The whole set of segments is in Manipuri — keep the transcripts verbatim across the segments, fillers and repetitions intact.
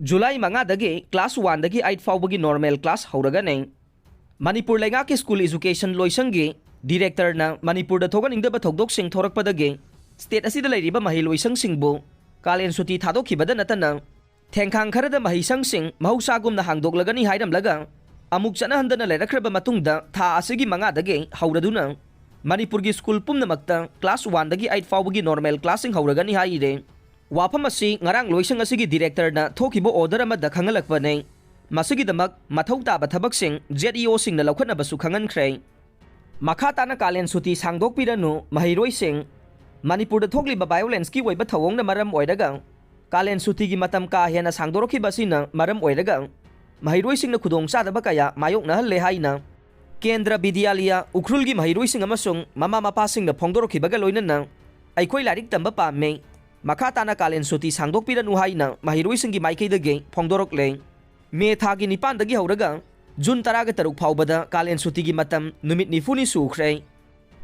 ꯖꯨꯂꯥꯏ ꯃꯉꯥꯗꯒꯤ ꯀ꯭ꯂꯥꯁ ꯋꯥꯟꯗꯒꯤ ꯑꯩꯠ ꯐꯥꯎꯕꯒꯤ ꯅꯣꯔꯃꯦꯜ ꯀ꯭ꯂꯥꯁ ꯍꯧꯔꯒꯅꯤ꯫ ꯃꯅꯤꯄꯨꯔ ꯂꯩꯉꯥꯛꯀꯤ ꯁ꯭ꯀꯨꯜ ꯑꯦꯖꯨꯀꯦꯁꯟ ꯂꯣꯏꯁꯪꯒꯤ ꯗꯤꯔꯦꯛꯇꯔꯅ ꯃꯅꯤꯄꯨꯔꯗ ꯊꯣꯛꯍꯟꯅꯤꯡꯗꯕ ꯊꯧꯗꯣꯛꯁꯤꯡ ꯊꯣꯔꯛꯄꯗꯒꯤ ꯁ꯭ꯇꯦꯠ ꯑꯁꯤꯗ ꯂꯩꯔꯤꯕ ꯃꯍꯩ ꯂꯣꯏꯁꯪꯁꯤꯡꯕꯨ ꯀꯥꯂꯦꯟ ꯁꯨꯇꯤ ꯊꯥꯗꯣꯛꯈꯤꯕꯗ ꯅꯠꯇꯅ ꯊꯦꯡꯈꯥꯡ ꯈꯔꯗ ꯃꯍꯩꯁꯪꯁꯤꯡ ꯃꯍꯧꯁꯥꯒꯨꯝꯅ ꯍꯥꯡꯗꯣꯛꯂꯒꯅꯤ ꯍꯥꯏꯔꯝꯂꯒ ꯑꯃꯨꯛ ꯆꯠꯅꯍꯟꯗꯅ ꯂꯩꯔꯛꯈ꯭ꯔꯕ ꯃꯇꯨꯡꯗ ꯊꯥ ꯑꯁꯤꯒꯤ ꯃꯉꯥꯗꯒꯤ ꯍꯧꯔꯗꯨꯅ ꯃꯅꯤꯄꯨꯔꯒꯤ ꯁ꯭ꯀꯨꯜ ꯄꯨꯝꯅꯃꯛꯇ ꯀ꯭ꯂꯥꯁ ꯋꯥꯟꯗꯒꯤ ꯑꯩꯠ ꯐꯥꯎꯕꯒꯤ ꯅꯣꯔꯃꯦꯜ ꯀ꯭ꯂꯥꯁꯁꯤꯡ ꯍꯧꯔꯒꯅꯤ ꯍꯥꯏꯔꯦ꯫ ꯋꯥꯐꯝ ꯑꯁꯤ ꯉꯔꯥꯡ ꯂꯣꯏꯁꯪ ꯑꯁꯤꯒꯤ ꯗꯤꯔꯦꯛꯇꯔꯅ ꯊꯣꯛꯈꯤꯕ ꯑꯣꯔꯗꯔ ꯑꯃꯗ ꯈꯪꯍꯜꯂꯛꯄꯅꯤ꯫ ꯃꯁꯤꯒꯤꯗꯃꯛ ꯃꯊꯧ ꯇꯥꯕ ꯊꯕꯛꯁꯤꯡ ꯖꯦꯠ ꯏ ꯑꯣꯁꯤꯡꯅ ꯂꯧꯈꯠꯅꯕꯁꯨ ꯈꯪꯍꯟꯈ꯭ꯔꯦ꯫ ꯃꯈꯥ ꯇꯥꯅ ꯀꯥꯂꯦꯟ ꯁꯨꯇꯤ ꯁꯥꯡꯗꯣꯛꯄꯤꯔꯅꯨ ꯃꯍꯩꯔꯣꯏꯁꯤꯡ꯫ ꯃꯅꯤꯄꯨꯔꯗ ꯊꯣꯛꯂꯤꯕ ꯚꯥꯏꯑꯣꯂꯦꯟꯁꯀꯤ ꯑꯣꯏꯕ ꯊꯧꯑꯣꯡꯅ ꯃꯔꯝ ꯑꯣꯏꯔꯒ ꯀꯥꯂꯦꯟ ꯁꯨꯇꯤꯒꯤ ꯃꯇꯝ ꯀꯥ ꯍꯦꯟꯅ ꯁꯥꯡꯗꯣꯔꯛꯈꯤꯕ ꯑꯁꯤꯅ ꯃꯔꯝ ꯑꯣꯏꯔꯒ ꯃꯍꯩꯔꯣꯏꯁꯤꯡꯅ ꯈꯨꯗꯣꯡꯆꯥꯗꯕ ꯀꯌꯥ ꯃꯥꯌꯣꯛꯅꯍꯜꯂꯦ ꯍꯥꯏꯅ ꯀꯦꯟꯗ꯭ꯔ ꯕꯤꯗ꯭ꯌꯥꯂꯤꯌꯥ ꯎꯈ꯭ꯔꯨꯜꯒꯤ ꯃꯍꯩꯔꯣꯏꯁꯤꯡ ꯑꯃꯁꯨꯡ ꯃꯃꯥ ꯃꯄꯥꯁꯤꯡꯅ ꯐꯣꯡꯗꯣꯔꯛꯈꯤꯕꯒ ꯂꯣꯏꯅꯅ ꯑꯩꯈꯣꯏ ꯂꯥꯏꯔꯤꯛ ꯇꯝꯕ ꯄꯥꯝꯃꯤ, ꯃꯈꯥ ꯇꯥꯅ ꯀꯥꯂꯦꯟ ꯁꯨꯇꯤ ꯁꯥꯡꯗꯣꯛꯄꯤꯔꯅꯨ ꯍꯥꯏꯅ ꯃꯍꯩꯔꯣꯏꯁꯤꯡꯒꯤ ꯃꯥꯏꯀꯩꯗꯒꯤ ꯐꯣꯡꯗꯣꯔꯛꯂꯦ꯫ ꯃꯦ ꯊꯥꯒꯤ ꯅꯤꯄꯥꯟꯗꯒꯤ ꯍꯧꯔꯒ ꯖꯨꯟ ꯇꯔꯥꯒ ꯇꯔꯨꯛ ꯐꯥꯎꯕꯗ ꯀꯥꯂꯦꯟ ꯁꯨꯇꯤꯒꯤ ꯃꯇꯝ ꯅꯨꯃꯤꯠ ꯅꯤꯐꯨꯅꯤ ꯁꯨꯈ꯭ꯔꯦ꯫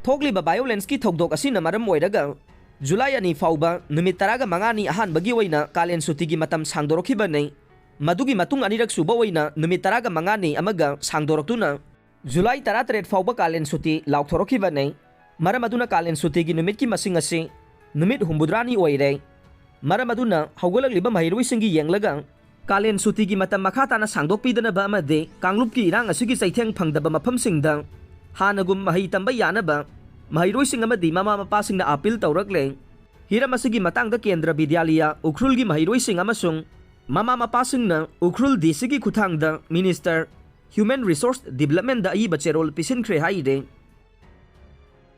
ꯊꯣꯛꯂꯤꯕ ꯚꯥꯏꯑꯣꯂꯦꯟꯁꯀꯤ ꯊꯧꯗꯣꯛ ꯑꯁꯤꯅ ꯃꯔꯝ ꯑꯣꯏꯔꯒ ꯖꯨꯂꯥꯏ ꯑꯅꯤ ꯐꯥꯎꯕ ꯅꯨꯃꯤꯠ ꯇꯔꯥꯒ ꯃꯉꯥꯅꯤ ꯑꯍꯥꯟꯕꯒꯤ ꯑꯣꯏꯅ ꯀꯥꯂꯦꯟ ꯁꯨꯇꯤꯒꯤ ꯃꯇꯝ ꯁꯥꯡꯗꯣꯔꯛꯈꯤꯕꯅꯤ꯫ ꯃꯗꯨꯒꯤ ꯃꯇꯨꯡ ꯑꯅꯤꯔꯛ ꯁꯨꯕ ꯑꯣꯏꯅ ꯅꯨꯃꯤꯠ ꯇꯔꯥꯒ ꯃꯉꯥꯅꯤ ꯑꯃꯒ ꯁꯥꯡꯗꯣꯔꯛꯇꯨꯅ ꯖꯨꯂꯥꯏ ꯇꯔꯥꯇꯔꯦꯠ ꯐꯥꯎꯕ ꯀꯥꯂꯦꯟ ꯁꯨꯇꯤ ꯂꯥꯎꯊꯣꯔꯛꯈꯤꯕꯅꯤ꯫ ꯃꯔꯝ ꯑꯗꯨꯅ ꯀꯥꯂꯦꯟ ꯁꯨꯇꯤꯒꯤ ꯅꯨꯃꯤꯠꯀꯤ ꯃꯁꯤꯡ ꯑꯁꯤ ꯅꯨꯃꯤꯠ ꯍꯨꯝꯐꯨꯇꯔꯥꯅꯤ ꯑꯣꯏꯔꯦ꯫ ꯃꯔꯝ ꯑꯗꯨꯅ ꯍꯧꯒꯠꯂꯛꯂꯤꯕ ꯃꯍꯩꯔꯣꯏꯁꯤꯡꯒꯤ ꯌꯦꯡꯂꯒ ꯀꯥꯂꯦꯟ ꯁꯨꯇꯤꯒꯤ ꯃꯇꯝ ꯃꯈꯥ ꯇꯥꯅ ꯁꯥꯡꯗꯣꯛꯄꯤꯗꯅꯕ ꯑꯃꯗꯤ ꯀꯥꯡꯂꯨꯞꯀꯤ ꯏꯔꯥꯡ ꯑꯁꯤꯒꯤ ꯆꯩꯊꯦꯡ ꯐꯪꯗꯕ ꯃꯐꯝꯁꯤꯡꯗ ꯍꯥꯟꯅꯒꯨꯝ ꯃꯍꯩ ꯇꯝꯕ ꯌꯥꯅꯕ ꯃꯍꯩꯔꯣꯏꯁꯤꯡ ꯑꯃꯗꯤ ꯃꯃꯥ ꯃꯄꯥꯁꯤꯡꯅ ꯑꯥꯄꯤꯜ ꯇꯧꯔꯛꯂꯦ꯫ ꯍꯤꯔꯝ ꯑꯁꯤꯒꯤ ꯃꯇꯥꯡꯗ ꯀꯦꯟꯗ꯭ꯔ ꯕꯤꯗ꯭ꯌꯥꯂꯤꯌꯥ ꯎꯈ꯭ꯔꯨꯜꯒꯤ ꯃꯍꯩꯔꯣꯏꯁꯤꯡ ꯑꯃꯁꯨꯡ ꯃꯃꯥ ꯃꯄꯥꯁꯤꯡꯅ ꯎꯈ꯭ꯔꯨꯜ ꯗꯤ ꯁꯤꯒꯤ ꯈꯨꯠꯊꯥꯡꯗ ꯃꯤꯅꯤꯁꯇꯔ ꯍ꯭ꯌꯨꯃꯦꯟ ꯔꯤꯁꯣꯔꯁ ꯗꯤꯕꯂꯞꯃꯦꯟꯗ ꯑꯏꯕ ꯆꯦꯔꯣꯜ ꯄꯤꯁꯤꯟꯈ꯭ꯔꯦ ꯍꯥꯏꯔꯦ꯫